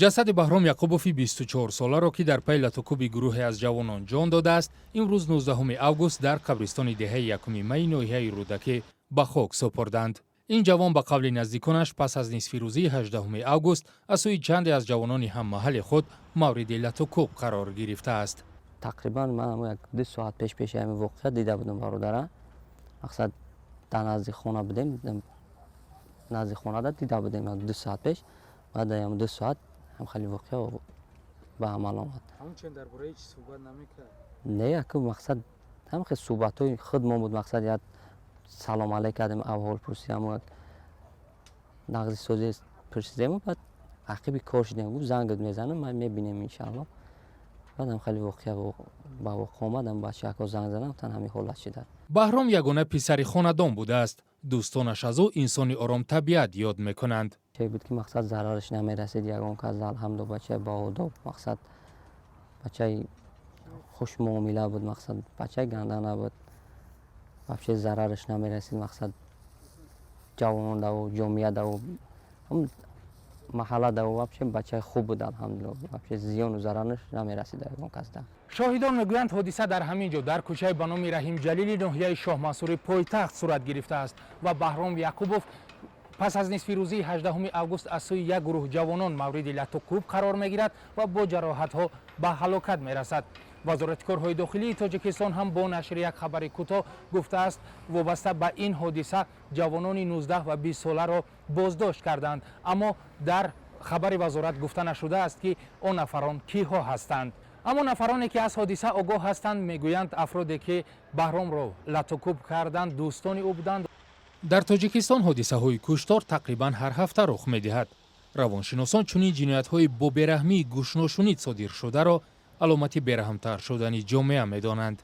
Ҷасади Баҳром Яқубови 24-соларо, ки дар пайи латукӯби гурӯҳе аз ҷавонон ҷон додааст, имрӯз, 19 август, дар қабристони деҳаи Якуми Май ноҳияи Рӯдакӣ ба хок супурданд. Ин ҷавон, ба қавли наздиконаш, пас аз нисфирӯзии 18 август аз сӯи чанде аз ҷавонони ҳаммаҳалли худ мавриди латукӯб қарор гирифтааст. Тақрибан ман як 2 соат пеши ҳамин воқеа дида будам бародара. Мақсад, дар назди хона будем, назди хонада дида будем 2 соат пеш. Баъд ам 2 соат ҳам хеле воқеа ба амал омад. Дар бораи чӣ суҳбат намекард? Не, яку мақсад, ҳам хел суҳбатҳои худ мо буд. Мақсад, як салом алейк кардем, аҳвол пурсидем, як нағзи созӣ пурсидему, баъд ақиби кор шудем. Гуфт, зангат мезанам, ман мебинем, иншаалло. Баъдам хеле воқеа ба воқеъ омадам, бачаҳако занг задам, тан ҳамин ҳолат шуда. Баҳром ягона писари хонадон будааст. Дӯстонаш аз ӯ инсони оромтабиат ёд мекунанд. Чое буд, ки мақсад, зарараш намерасид ягон кас. Алҳамду, бачаи баодоб, мақсад, бачаи хушмуомила буд, мақсад, бачаи ганда набуд. Вообще зарараш намерасид, мақсад, ҷавонон даву, ҷомеа даву, маҳалла даву. Вообще бачаи хуб буд, алҳамдулилла. Вообще зиёну зарараш намерасид ягон кас да. Шоҳидон мегӯянд, ҳодиса дар ҳамин ҷо, дар кӯчаи ба номи Раҳимҷалили ноҳияи Шоҳмансури пойтахт сурат гирифтааст ва Баҳром Яқубов пас аз нисфирӯзии 18 август аз сӯи як гурӯҳ ҷавонон мавриди латукӯб қарор мегирад ва бо ҷароҳатҳо ба ҳалокат мерасад. Вазорати корҳои дохилии Тоҷикистон ҳам бо нашри як хабари кӯтоҳ гуфтааст, вобаста ба ин ҳодиса ҷавонони 19 ва 20 соларо боздошт карданд, аммо дар хабари вазорат гуфта нашудааст, ки он нафарон киҳо ҳастанд. Аммо нафароне, ки аз ҳодиса огоҳ ҳастанд, мегӯянд, афроде, ки Баҳромро латукӯб карданд, дӯстони ӯ буданд. Дар Тоҷикистон ҳодисаҳои куштор тақрибан ҳар ҳафта рух медиҳад. Равоншиносон чунин ҷиноятҳои бо бераҳмии гӯшношунид содир шударо аломати бераҳмтар шудани ҷомеа медонанд.